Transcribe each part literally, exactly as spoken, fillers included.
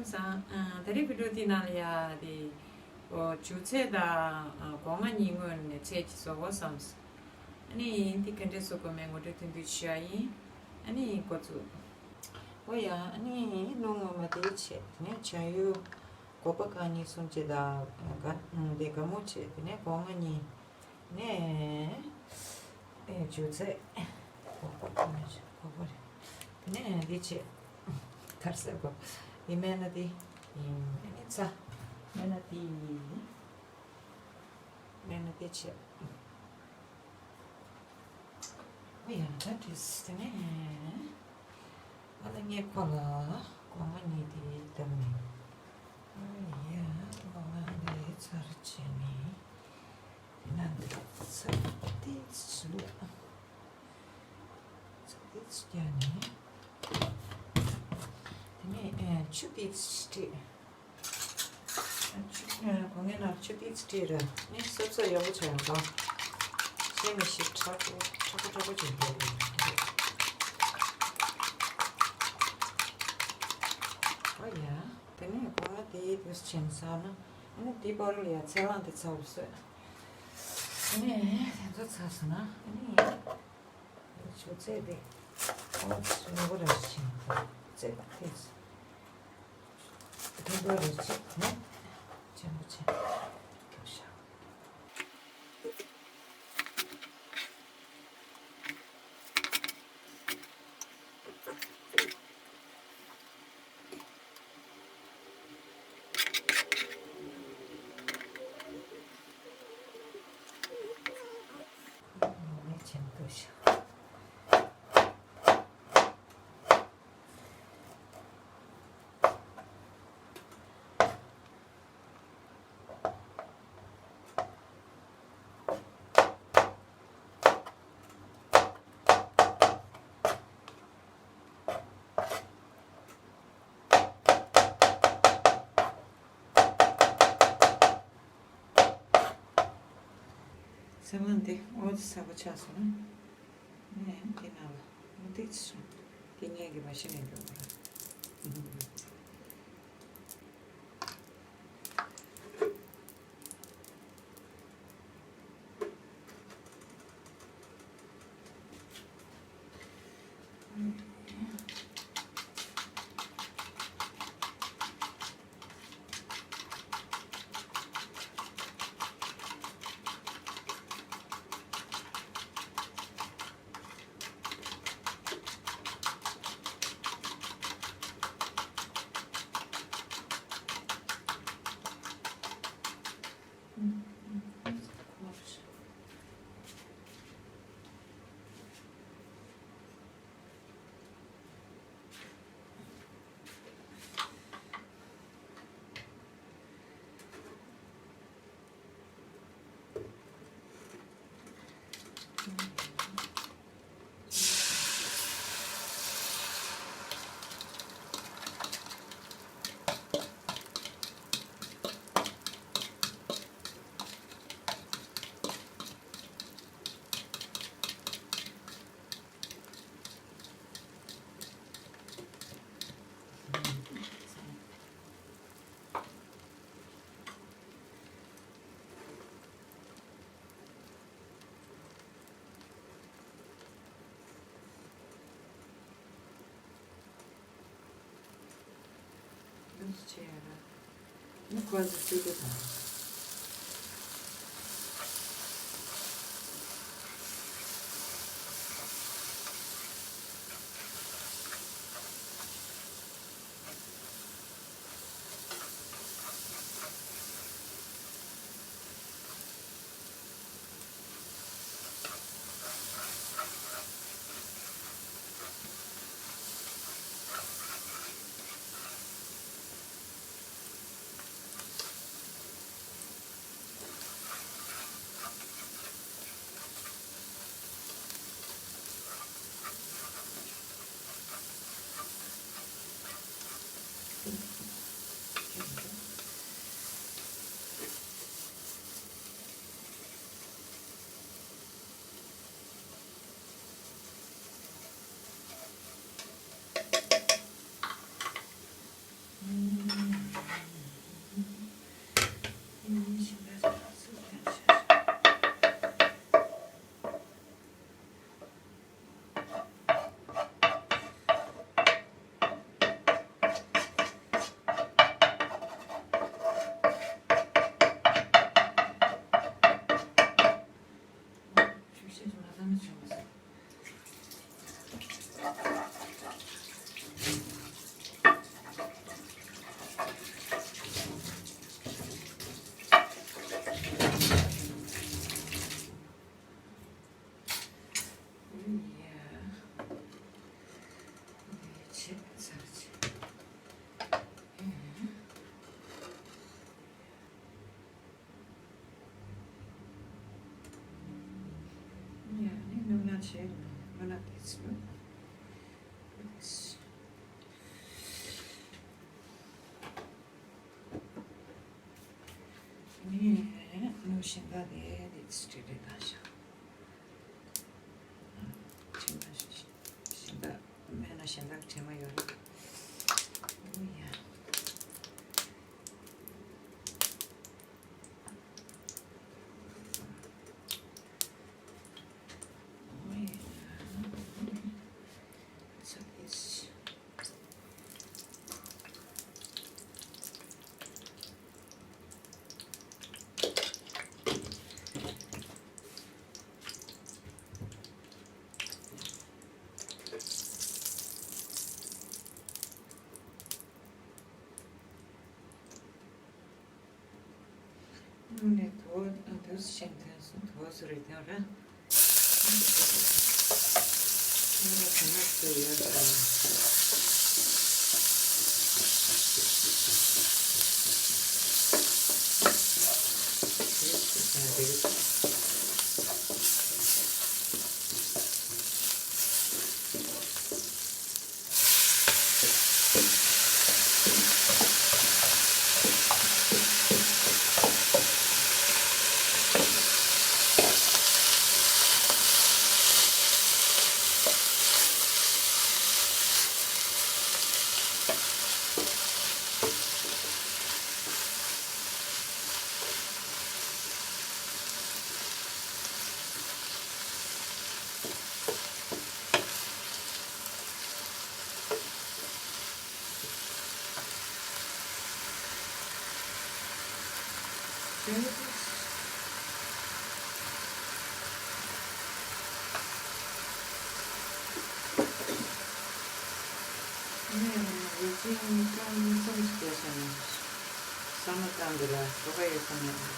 བཟང་། ཨ། ད་རེས་བི་ཌིའོ་འདི་ནང་ལ་ཡ་དེ། ཨོ། ཆུ་ཚོད་དང་། ཨ། སྒོ་ང་གཉིས་སྔོན་ནས་ཚོད་ཅིག་བཟོ་དགོས་བསམས། ཨ་ནི་འདི་ག་འདྲས་བཟོ་དགོས་མེད་ངོ་སྤྲོད་ཐུང་ཐུང་ཞུ་ཡ་ཡིན། ཨ་ནི་འགོ་བཙུགས། ཨོ་ཡ། ཨ་ནི་ལོ་ངོ་མ་དེ་བྱས། དེ་ནས་བྱ་ཡུ་སྒོག་པ་གང་གཉིས་གསུམ་བྱས་དང་། ག་དེ་ག་མོ་བྱས། དེ་ནས་སྒོ་ང་གཉིས། ནས། ཨེ། ཆུ་ཚོད། སྒོག་པ་ཁོ་ནས་སྒོག་པ་རེད། དེ་ནས་འདི་བྱས། གར་སེ་སྒོག་འདི་མེད་ན་འདི། ཨེ་ནི་ཚ། མེད་ན་འདི། མེད་ན་འདི་བྱས། ཨོ་ཡ། ད་དེ་ནས། ཨ་ལ་ངས་ཁོ་ལ་སྒོ་ང་གཉིས་དེ་བཏབ་ནས། ཨོ་ཡ། སྒོ་ང་འདི་ཚར་བྱས་ནས། དེ་ནས་འདི་ཚ་ཏིས་ལ། ཚ་ཏིས་བརྒྱབ་ནས། དེ་ནས་ཨེ། ཆུ་ཏིས་བྲིས། ཆུ། ཨ། སྒོ་ང་ནང་ཆུ་ཏིས་བྲིས་ར། ནི་སོབ་སོབ་ཡག་པོ་བྱས་ཡོང་དང་། ཤེས་མི་ཤེས་དྲག་པོ་དྲག་པོ་དྲག་པོ་བྱས་འདུག་ཨོ་ཡ། དེ་ནས་སྒོ་ང་དེ་དུས་ཆེན་ས་ན། ཨ་ནི་དེའི་བར་ལ་ཡ་ཚལ་སླང་དེ་ཚ་བོ་བཟོས། དེ་ནས་དེ་ཚོ་ཚ་སོང་ན། ཨ་ནི་ཆུ་ཚོད་དེ། ཨོ། ཆུ་ཚོད་ར་ཆེན་པོ་ཚོད་དེ། དེ་འདྲ་རེ་བྱས་ནས་ཆེན་པོ་ཆེན་པོ་ཤ། ཆེན་པོ་ཤ། སེམས་ལ་འདི་འོ་ཙི་ཚ་པོ་ཆགས་སོང་ན། ནས་འདི་ནང་ལ་མུ་ཏིག་ཙི་སོང་། འདི་ངས་ཀྱི་མ་ཤི་ནས་འགྲོ་བ་རེད། ངས་ནུ་ཞིང་ཁ་དེ་དེ་སྤྲེལ་རེ་བཏང་ཤག་ཞིང་ཁ་ཞིང་ཁ་མེད་ན་ཞིང་ཁ་བྲེ་མ་ཡོད་རེད། ཨོ་ཡ། ཨོ་ཡ། ས་དེ། ནས་དོ་དོ་ཞིང་ཐོན་སོང་། དོ་སུ་རེད་དེ་ར། ངས་ཡིན་གཅིག་གཉིས་གཏོང་གིན་སེམས་སུ་བསྡད་སོང་ནས། བསམ་བློ་བཏང་འདི་ལ་གོ་སྐབས་ཡོད་ས་མེད་པ་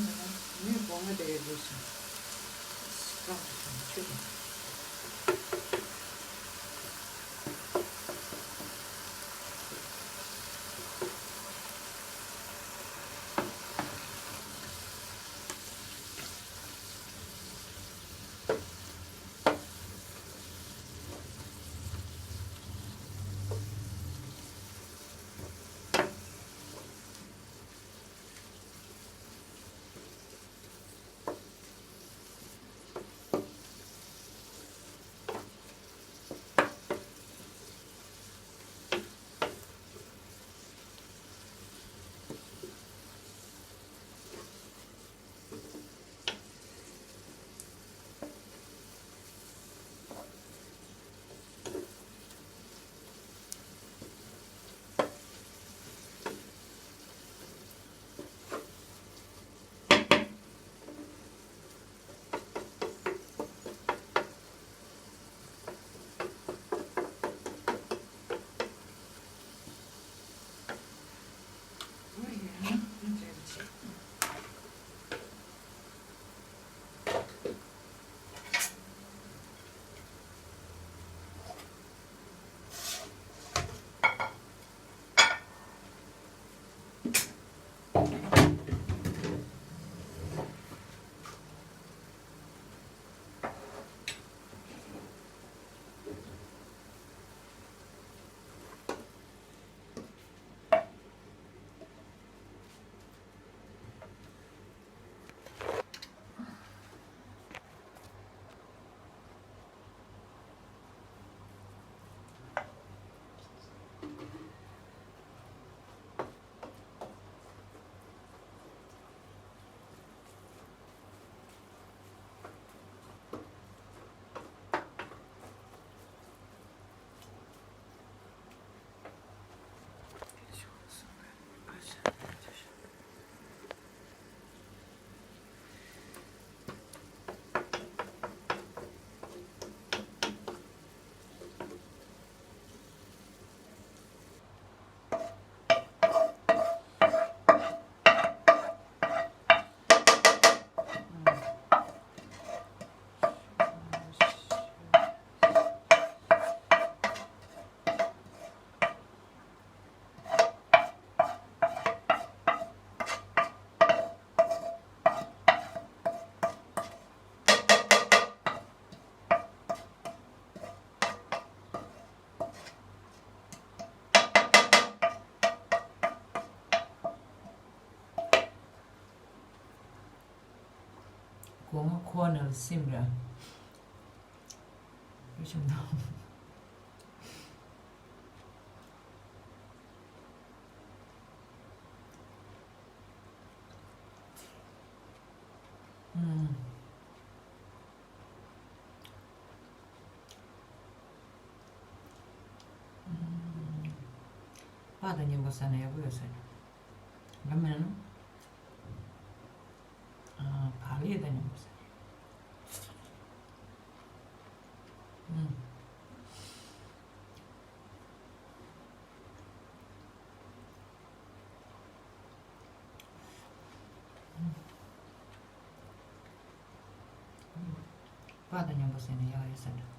དང་། ངས་སྒོ་ང་དེ་རེད་བཟོས་སོང་། སྐམ་དུ་སོང་ཆུ་དང་། སྒོ་ང་ཁོ་ནལ་སིམ་ར། རུ་ཆུང་དང་། ཨུམ། པ་དང་མཉམ་པོ་ཟ་ན་ཡག་པོ་ཡོད་ས་རེད། ཡང་མིན་ན། ཨ། བག་ལེབ་དང་མཉམ་པོ་ཟ་ན། ཨུམ། པ་དང་མཉམ་པོ་ཟས་ན་ཡག་ཡོད་ས་འདྲ།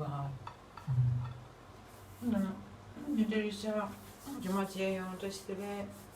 Wow. ནི་འདྲ་རེད་ཤག་རྒྱུ་མ་བྱས་ཡོང་བཀྲ་ཤིས་བདེ་ལེགས།